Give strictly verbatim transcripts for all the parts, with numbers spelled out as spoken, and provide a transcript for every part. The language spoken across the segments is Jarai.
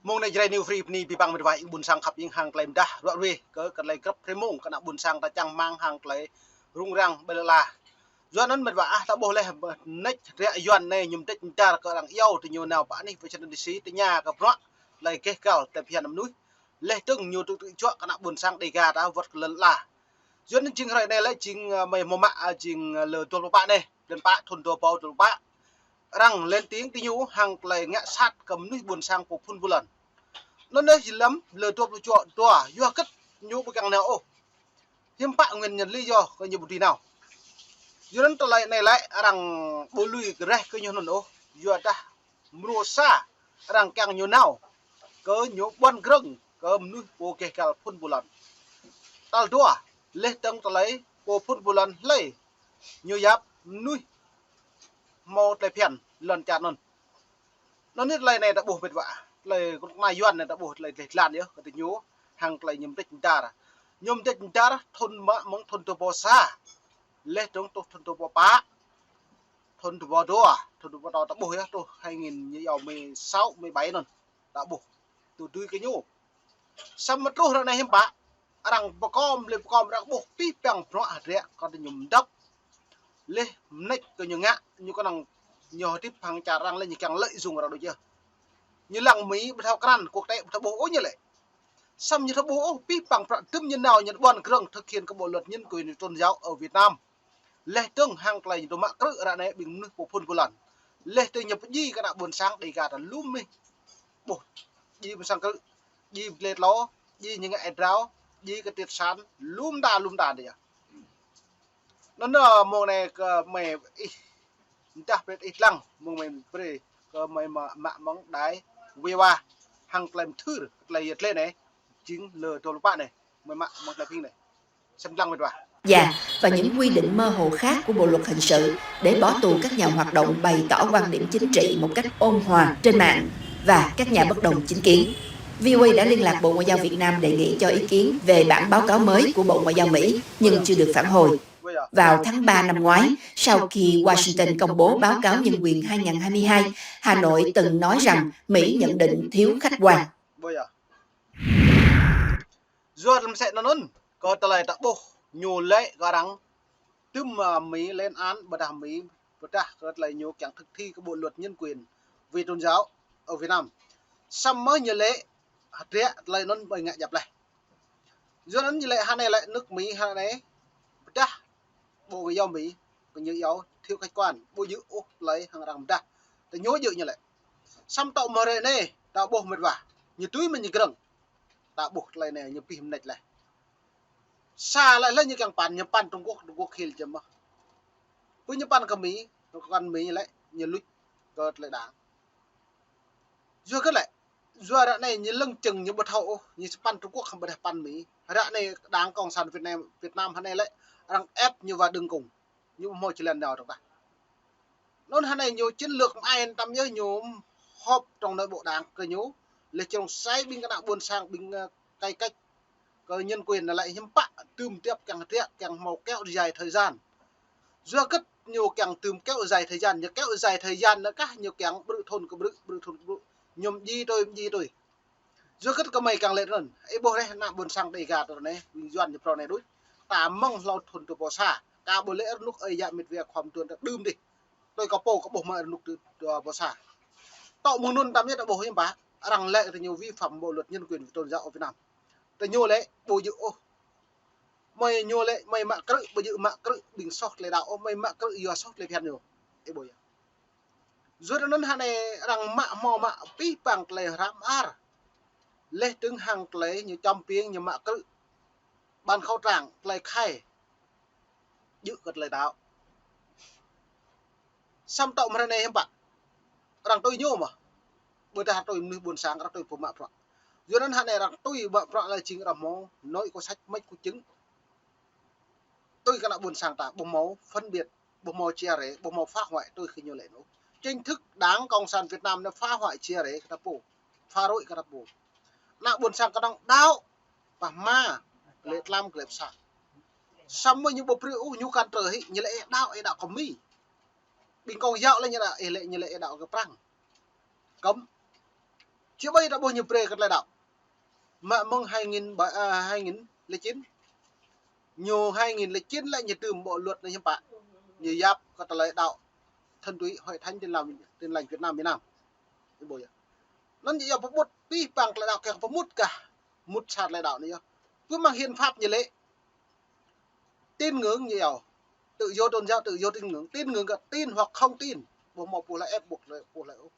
Mông anai Jrai New Free bơni abih bang met wa ƀing ƀôn sang khăp ing hăng tơlơi mơdah ruă ruê kơ, kơ tơlơi grăp hrơi mông kơ ană ƀôn sang ta čang rơmang hăng tơlơi rŭng răng ƀơi lŏn ala. Yua anŭn met wa ah ta ƀuh laih mơneč hơdră Yuan anai ñu mơneč mơdar kơ arăng iâu tơ ñu nao pơ anih Washington D C tơña kơ bruă tơlơi gêh gal tơlơi phiăn mơnuih. Laih dơ̆ng ñu tŭ tŭ juă kơ ană ƀôn sang Dêga ta wơ̆t kơ lŏn ala. Yua anŭn jing hrơi anai lĕ jing, ơ, mơi hmâo mă, ơ, jing, ơ, lơ dua pluh pă anai, blan pă thun dua rơbâo dua pluh pă. Arăng lên tiếng tơ ñu hăng tơlơi ngă sat kơ mơnuih ƀôn sang pô phun pô lŏn. Anŭn yơh jing lăm lơ dua pluh juă dua, yua hơget ñu ƀu kiăng nao ôh. Hiư̆m pă nguyên nhân lý do kơ ñu ƀu dưi nao. Yua anŭn tơlơi anai lĕ arăng ƀu lui kơ reh kơ ñu anŭn ôh. Yua dah mrô sa arăng kiăng ñu nao kơ ñu ƀuăn grơ̆ng kơ mơnuih pô gêh gal phun pô lŏn. Tal dua, laih dơ̆ng tơlơi pô phun pô lŏn hlơi ñu yap mơnuih hmâo tơlơi phiăn lŏn čar anŭn. Anŭn yơh tơlơi anai ta ƀuh met wa. Tơlơi kơnuk kơna Yuan anai ta ƀuh tơlơi dleh dlan yơh kơ tơ ñu hăng tơlơi ñu mơneč mơdar. Ñu mơneč mơdar thun mă mơ̆ng thun dua rơbâo sa. Laih dơ̆ng truh thun dua rơbâo pă. Thun dua rơbâo dua, thun dua rơbâo dua ta ƀuh yơh truh hai nghìn ñu iâu mười sáu, mười bảy anŭn. Ta ƀuh. Tŭ dưi kơ ñu. Samơ̆ truh ră anai hiư̆m pă. Arăng pơkom, laih pơkom arăng ƀuh abih bang bruă hơdră kơ tơ ñu mơdŏp. Laih mơneč kơ ñu ngă, ñu kơnơ̆ng ñu hơdip hăng čar arăng lĕ ñu kiăng lợi dụng arăng đôč yơh. Ñu lăng Mi ƀu thâo krăn, quốc tế ƀu thâo ƀuh ôh ñu lĕ. Samơ̆ ñu thâo ƀuh ôh, abih bang bruă đưm ñu nao ñu ƀuăn grơ̆ng thực hiện kơ bộ luật nhân quyền tôn giáo ở Việt Nam. Laih dơ̆ng hăng tơlơi ñu tŭ mă krư̆ ră anai ƀing mơnuih pô phun pô lŏn. Laih dơ̆ng ñu pơdjai kơ ană ƀôn sang Dêga ta lŏm mih. Ƀuh, djai ƀôn sang krư̆, djai pơdlê tlô, djai ñu ngă ê drao, djai kơ triệt sản, lŏm đa, lŏm đa dih yơh. Anŭn, ơ, mông anai kơ mơi ih, mơdah brơi ih lăng, mông mơi brơi kơ mơi mă, mă mơ̆ng đài Viva, hăng tơlơi mơthưr, tơlơi yơh tơlơi anai, jing lơ dua pluh pă anai, mơi mă mơ̆ng tơlơi phing anai. Săm lăng met wa. Và những quy định mơ hồ khác của Bộ luật hình sự để bỏ tù các nhà hoạt động bày tỏ quan điểm chính trị một cách ôn hòa trên mạng và các nhà bất đồng chính kiến. V O A đã liên lạc Bộ Ngoại giao Việt Nam đề nghị cho ý kiến về bản báo cáo mới của Bộ Ngoại giao Mỹ, nhưng chưa được phản hồi. Vào tháng ba năm ngoái, sau khi Washington công bố báo cáo nhân quyền hai ngàn hai mươi hai, Hà Nội từng nói rằng Mỹ nhận định thiếu khách quan. Yua lăm sĕ anŭn, kơ tơlơi ta ƀuh, ñu lĕ kơ arăng tŭm, ơ, Mi lên án, ƀôdah Mi, ƀôdah kơ tơlơi ñu kiăng thực thi kơ bộ luật nhân quyền về tôn giáo ở Việt Nam. Samơ̆ ñu lĕ hơdră tơlơi anŭn ƀơi ngă djăp laih. Yua anŭn ñu lĕ hơnai lĕ nước Mi hơnai, ƀôdah Bộ Ngoại giao Mi, kơ ñu iâu thiếu khách quan, ƀu djơ̆ ôh tơlơi hăng arăng mơdah. Tơ ñu djơ̆ ñu lĕ. Samơ̆ tŏ mơ̆ hrơi anai, ta ƀuh met wa. Ñu tui mơ̆ ñu grơ̆ng. Ta ƀuh tơlơi anai ñu pih mơneč laih. Sa laih laih ñu kiăng păn, ñu păn Trung Quốc, Trung Quốc khĭl čem mơ̆. Pơ ñu păn kơ Mi, kơ kăn Mi lĕ, ñu luč kơ tơlơi đảng. Yua kơ lĕ, yua ră anai ñu lơ̆ng čơ̆ng ñu ƀu thâo ôh, ñu păn Trung Quốc hăm ƀôdah păn Mi. Ră anai đảng Cộng sản Việt Nam, Việt Nam hơnai lĕ, arăng ép ñu wa đưng kung. Ñu ƀu hmâo jơlan nao tơ̆ng tah. Anŭn hơnai ñu chiến lược mơai tăm yơh ñu họp trong nội bộ đảng kơ ñu, lĕ čơrông sai ƀing kơ ană ƀôn sang ƀing, ơ, cải cách kơ nhân quyền anŭn lĕ hiư̆m pă tŭm tiap kiăng hơdră kiăng hmâo kéo dài thời gian. Yua hơget ñu kiăng tŭm kéo dài thời gian, ñu kéo dài thời gian anŭn kah ñu kiăng brư̆ thun kơ brư̆, brư̆ thun kơ brư̆. Ñu mơdjai tui, mơdjai tui. Yua hơget kơ mơi kiăng lĕ anŭn. Ih ƀuh laih ană ƀôn sang Dêga ta anai, ƀing Yuan ñu phrâo anai đôč. Ta mơ̆ng hlâo thun dua rơbâo sa. Kâo ƀu lĕ rơnŭk ơi yă met wa khua mơduôn ta đưm dih. Tui kâo pô kâo ƀuh mă rơnŭk dua rơbâo sa. Tŏ mơ̆ng anŭn tăm yơh ta ƀuh hiư̆m pă. Arăng lĕ tơ ñu vi phạm bộ luật nhân quyền tôn giáo ở Việt Nam. Tơ ñu lĕ ƀu djơ̆ ôh. Mơi ñu lĕ mơi mă krư̆, ƀu djơ̆ mă krư̆ ƀing soh tơlơi đaŏ ôh, mơi mă krư̆ yua soh tơlơi phiăn ñu. Ih ƀuh yơh. Yua anŭn hơnai arăng mă hmâo mă abih bang tơlơi hrăm ar. Laih dơ̆ng hăng tơlơi ñu čăm piêng ñu mă krư̆. Ƀăn khẩu trang tơlơi khai. Djơ̆ kơ tơlơi đaŏ. Samơ̆ tŏ mơ̆ hrơi anai hiư̆m pă. Arăng tui ñu mơ̆. Ƀôdah tui mơnuih ƀôn sang, arăng tui pô mă bruă. Yua anŭn hơnai arăng tui mă bruă lĕ jing arăng hmâo, nội có sách mách có chứng. Tui kơ ană ƀôn sang ta, ƀu hmâo phân biệt, ƀu hmâo chia rẽ, ƀu hmâo phá hoại, tui kơ ñu lĕ anŭn. Chính thức Đảng Cộng sản Việt Nam anai phá hoại chia rẽ kơ ta pô, phá rối kơ ta pô. Ană ƀôn sang kơnơ̆ng đaŏ, pah hma, kơ lĕ tlam, kơ lĕ pơsat. Samơ̆ ñu ƀu brơi ôh, ñu kăn trơ hĭ, ñu lĕ ih đaŏ, ih đaŏ kơ Mi. Ƀing công giáo lĕ ñu đaŏ, ih lĕ ñu lĕ ih đaŏ kơ Prăng. Kơ̆m. Či ƀai ta ƀuh ñu brơi kơ tơlơi đaŏ. Mă mơ̆ng hai nghìn ba, à, hai nghìn lẻ chín. Ñu hai nghìn lẻ chín lĕ ñu tưm bộ luật anai hiư̆m pă. Ñu yap kơ tơlơi đaŏ thuần túy Hội Thánh Tin Lành, Tin Lành Việt Nam, Việt Nam. Ih ƀuh yơh. Anŭn ñu yap pơƀut pih păng tơlơi đaŏ kiăng pơmŭt kah. Mŭt sa tơlơi đaŏ anai yơh. Pơ mơ̆ng hiến pháp ñu lĕ. Tín ngưỡng ñu yap. Tự do tôn giáo, tự do tín ngưỡng. Tín ngưỡng kơ tin hoặc không tin. Ƀu hmâo pô hlơi ép buộc, pô hlơi ôh.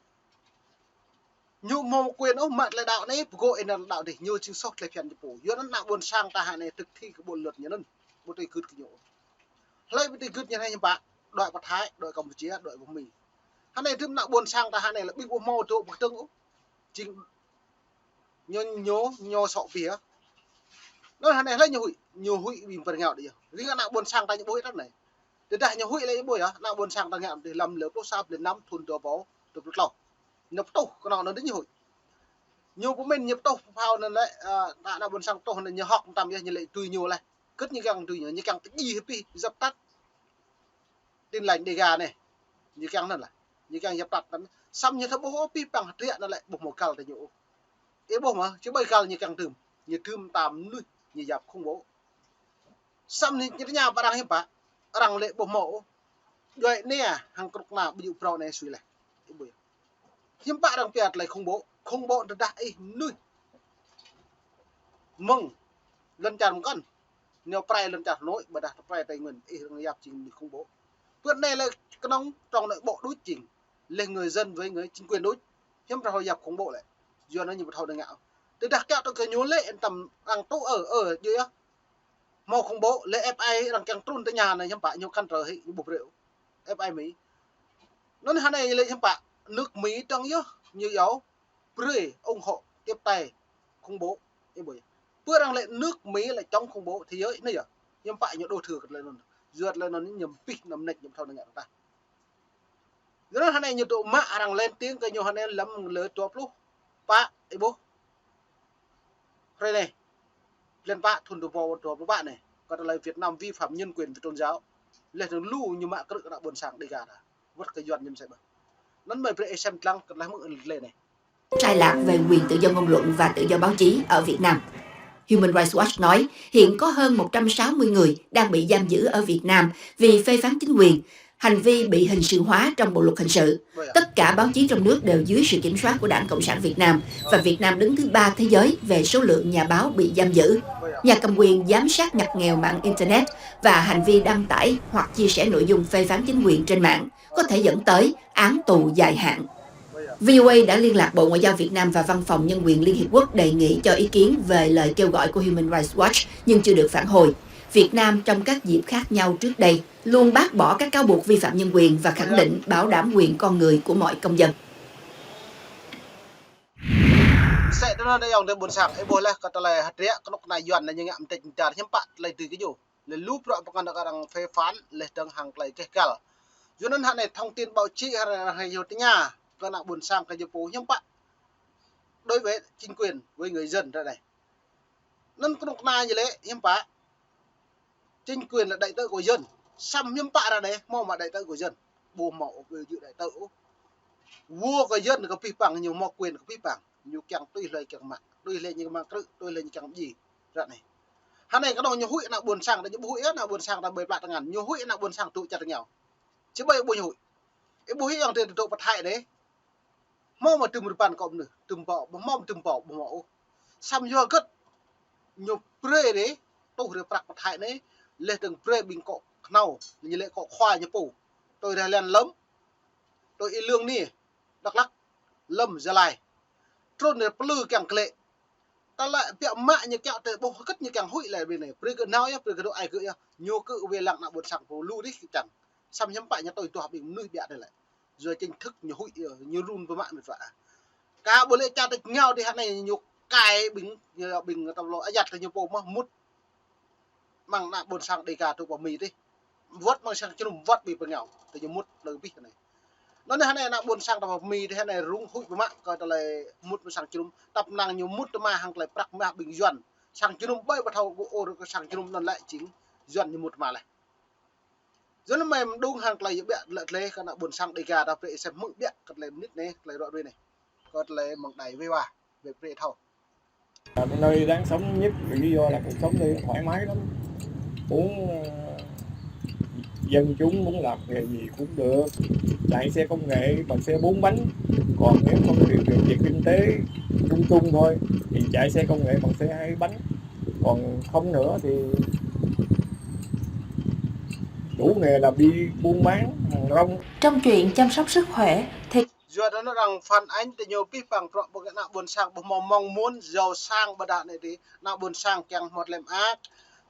Ñu hmâo quyền ôh mă tơlơi đaŏ anai, pơgô̆ ih nao đaŏ dih, ñu jing soh tơlơi phiăn ñu pô. Yua anŭn ană ƀôn sang ta hă anai thực thi kơ bộ luật ñu anŭn. Ƀu tui gưt kơ ñu. Hlơi ƀu tui gưt ñu anai hiư̆m pă, đuaĭ pơ Thái, đuaĭ Campuchia, đuaĭ pơ Mi. Hă anai tơm ană ƀôn sang ta hă anai lĕ ƀing ƀu hmâo dŏ pơkơdơ̆ng ôh. Jing ñu, ñu, ñu sŏ pia. Anŭn hă anai hlơi ñu huĭ, ñu huĭ ƀing pơrơngao đôč yơh. Ring ană ƀôn sang ta ñu ƀuh ih tơl anai. Tơdah ñu huĭ lĕ ih ƀuh yơh, ană ƀôn sang ta ngă dih lăm lơ pluh sa, blan năm, thun dua rơbâo dua pluh klâo. Ñu pơtuh kơnơ̆ng anŭn dih ñu huĭ. Ñu pơmĭn ñu pơtuh phao anŭn lĕ, ơ, ană, ană ƀôn sang pơtuh anŭn ñu hơ̆k mơtam yơh ñu lĕ tui ñu leh. Gưt ñu kiăng tui ñu, ñu kiăng pơjing hĭ pih, dập tắt. Tin Lành Đêga anai. Ñu kiăng anŭn lah. Ñu kiăng dập tắt anŭn. Samơ̆ ñu thâo ƀuh ôh pih păng hơdră anŭn lĕ ƀu hmâo găl tơ ñu ôh. Ih ƀuh mơ̆, či ƀai găl ñu kiăng tưm. Ñu tưm tam mơnuih, ñu yap khủng bố. Samơ̆ anai ñu tơña pơ arăng hiư̆m pă. Arăng lĕ ƀu hmâo ôh. Djuai ania hăng kơnuk kơna ƀu djơ̆ phrâo anai sui leh. Ih ƀuh yơh. Hiư̆m pă arăng pia tơlơi khủng bố. Khủng bố tơdah ih mơnuih mơ̆ng lŏn čar mơkŏn. Nao prai lŏn čar Hà Nội, ƀôdah prai Tây Nguyên, ih arăng yap jing mơnuih khủng bố. Pơ anai lĕ kơnơ̆ng trong nội bộ đôč jing. Leh người dân với người chính quyền đôč. Hiư̆m pă arăng yap khủng bố lĕ. Yua anŭn ñu ƀu thâo ngă. Tơdah kiăng tui kơ ñu lĕ, ih tam arăng tŭ ơ, ơ, djơ̆ yơh. Hmâo khủng bố, lĕ ép ai arăng kiăng trŭn tơ ñu anai hiư̆m pă ñu khăn trơ hĭ, ñu ƀu brơi. Ép ai Mi. Anŭn hă anai lĕ hiư̆m pă, nước Mỹ trăng yơh, ñu yap brơi ủng hộ tiếp tay khủng bố. Ih ƀuh yơh. Pơ arăng lĕ nước Mỹ là chống khủng bố thế giới anai yơh. Hiư̆m pă ñu đổ thừa kơ tơlơi anŭn. Yua tơlơi anŭn ñu pih anăm nĕč ñu thâo ngă ta. Yua anŭn hă anai ñu tŭ mă arăng lên tiếng kơ ñu hă anai lăm lơ dua pluh pă, ih ƀuh. Hrơi anai. Blan pă thun dua rơbâo dua pluh pă anai. Kơ tơlơi Việt Nam vi phạm nhân quyền về tôn giáo. Leh anŭn lu ñu mă krư̆ kơ ană ƀôn sang Đêga ta. Wơ̆t kơ Yuan ñu mơsĕ ƀă. Anŭn mơi brơi ih sem lăng kơ tơlơi hmư̆ lĕ anai. Trái lạc về quyền tự do ngôn luận và tự do báo chí ở Việt Nam. Human Rights Watch nói, hiện có hơn một trăm sáu mươi người đang bị giam giữ ở Việt Nam vì phê phán chính quyền, hành vi bị hình sự hóa trong bộ luật hình sự. Tất cả báo chí trong nước đều dưới sự kiểm soát của Đảng Cộng sản Việt Nam và Việt Nam đứng thứ ba thế giới về số lượng nhà báo bị giam giữ. Nhà cầm quyền giám sát ngặt nghèo mạng Internet và hành vi đăng tải hoặc chia sẻ nội dung phê phán chính quyền trên mạng có thể dẫn tới án tù dài hạn. VOA đã liên lạc Bộ Ngoại giao Việt Nam và Văn phòng Nhân quyền Liên Hiệp Quốc đề nghị cho ý kiến về lời kêu gọi của Human Rights Watch nhưng chưa được phản hồi. Việt Nam trong các dịp khác nhau trước đây luôn bác bỏ các cáo buộc vi phạm nhân quyền và khẳng định bảo đảm quyền con người của mọi công dân. Mơsĕ tơnăn ayŏng adơi ƀôn sang, ih ƀuh leh kơ tơlơi hơdră kơnuk kơna Yuan anai ñu ngă mơdĕč mơdar hiư̆m pă tơlơi tui kơ ñu. Leh lu bruă pơkŏn kơ arăng phê phán leh dơ̆ng hăng tơlơi keh găl. Yua anŭn hă anai thông tin báo chí hă anai hyu tơña kơ ană ƀôn sang kơ ñu pô hiư̆m pă. Đối với chính quyền, với người dân ră anai. Anŭn kơnuk kơna ñu lĕ hiư̆m pă. Chính quyền là đại diện của dân. Samơ̆ hiư̆m pă ră anai, hmâo mă đại diện của dân. Ƀu hmâo ôh, ƀu djơ̆ đại diện ôh. Vua kơ dân kơ pih păng, ñu hmâo quyền kơ pih păng. Ñu kiăng tui hlơi kiăng mă, tui hlơi ñu mă krư̆, tui hlơi ñu kiăng djai. Ră anai. Hă anai kơnơ̆ng ñu huĭ ană ƀôn sang, ñu ƀu huĭ ană ƀôn sang ta ƀơi pla tơngan. Ñu huĭ ană ƀôn sang tŭ čar tơngiao. Či ƀai ƀu ñu huĭ. Ih ƀuh yơh ayŏng adơi tŭ pơ Thái anai. Hmâo mă tơm rơbăn kơ mơnuih, tơm pô, hmâo mă tơm pô, ƀu hmâo ôh. Samơ̆ yua hơget ñu brơi rê, tuh rê prăk pơ Thái anai, leh dơ̆ng brơi ƀing kŏ khnâo, ñu lĕ kŏ khua ñu pô. Tui Reh Len lăm, tui Y Lương anai, Dak Lak, lăm Gia Lai. Trŭn rê plư kiăng klĕ. Tơlơi biă mă ñu kiăng tơ ƀuh hơget ñu kiăng huĭ lĕ ƀing anai. Brơi kơ nao yơh, brơi kơ dŏ ai kơ yơh. Ñu kơ wai lăng ană ƀôn sang pô lu rih kơ čang. Samơ̆ hiư̆m pă ñu tui tuah ƀing mơnuih biă anai lĕ. Yua chính thức ñu huĭ yơh, ñu run pơmă mĭt wa. Kơ ƀu lĕ čar tơngiao dih hă anai ñu kai ƀing, ñu ƀing tơm lŏ ayăt kơ ñu pô mơ̆ mŭt. Mơ̆ng ană ƀôn sang Đêga tŭ pơ Mi dih. Wơ̆t mơ̆ng sang jơnum wơ̆t ƀing pơngiao. Tơ ñu mŭt plư pih anai. Anŭn anai hă anai ană ƀôn sang ta pơ Mi dih hă anai rŭng huĭ pơmă kơ tơlơi mŭt mơ̆ng sang jơnum. Tăp năng ñu mŭt tơma hăng tơlơi prăk mah ƀing Yuan. Sang jơnum ƀai ƀu thâo kơ ôr kơ sang jơnum anŭn lĕ jing Yuan ñu mŭt tơma leh. Yua anŭn mơi mơđung hăng tơlơi yơh biă lĕ tơlơi kơ ană ƀôn sang Đêga ta brơi ih sem hmư̆ biă kơ tơlơi mơnit anai, tơlơi ruă ruai anai. kơ tơlơi mơ̆ng đài wê wa, wê prê thâo. Nơi đáng sống nhất, lý do là cuộc sống đây thoải mái lắm. Muốn, ờ, dân chúng muốn làm nghề gì cũng được. Chạy xe công nghệ bằng xe bốn bánh. Còn nếu không điều kiện về kinh tế chung chung thôi thì chạy xe công nghệ bằng xe hai bánh. Còn không nữa thì đủ nghề là đi buôn bán hàng rong. Trong chuyện chăm sóc sức khỏe thì Yua anŭn arăng phản ánh tơ ñu pih păng prŏ ƀơi ană ƀôn sang ƀu hmâo mơ̆ng mơ̆n, yua sang ƀôdah anai tơ ană ƀôn sang kiăng hmâo tơlơi mơak,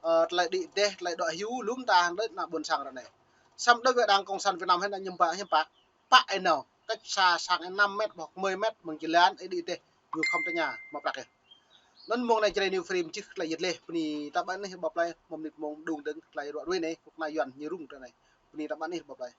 ơ, tơlơi đĭ dêh, tơlơi dŏ hyu, lŏm ta hăng đơi ană ƀôn sang ră anai. Samơ̆ đơi wơ̆t đang Cộng sản Việt Nam hĭ anŭn ñu ƀă hiam pă, pă ih nao, cách xa sang năm mét, ƀôdah mười mét, mơ̆ng jơlan ih đĭ dêh, ñu khŏm tơña, mă prăk ih. Anŭn mơ̆ng anai Jrai New Frame čih tơlơi yơh lĕ, bơni ta ƀă anih ƀă plơi, mơ̆ng mơnit mơ̆ng đung dơ̆ng tơlơi ruă ruai anai, kơnuk kơna Yuan ñu rŭng tơ anai. Bơni ta ƀă anih ƀă plơi.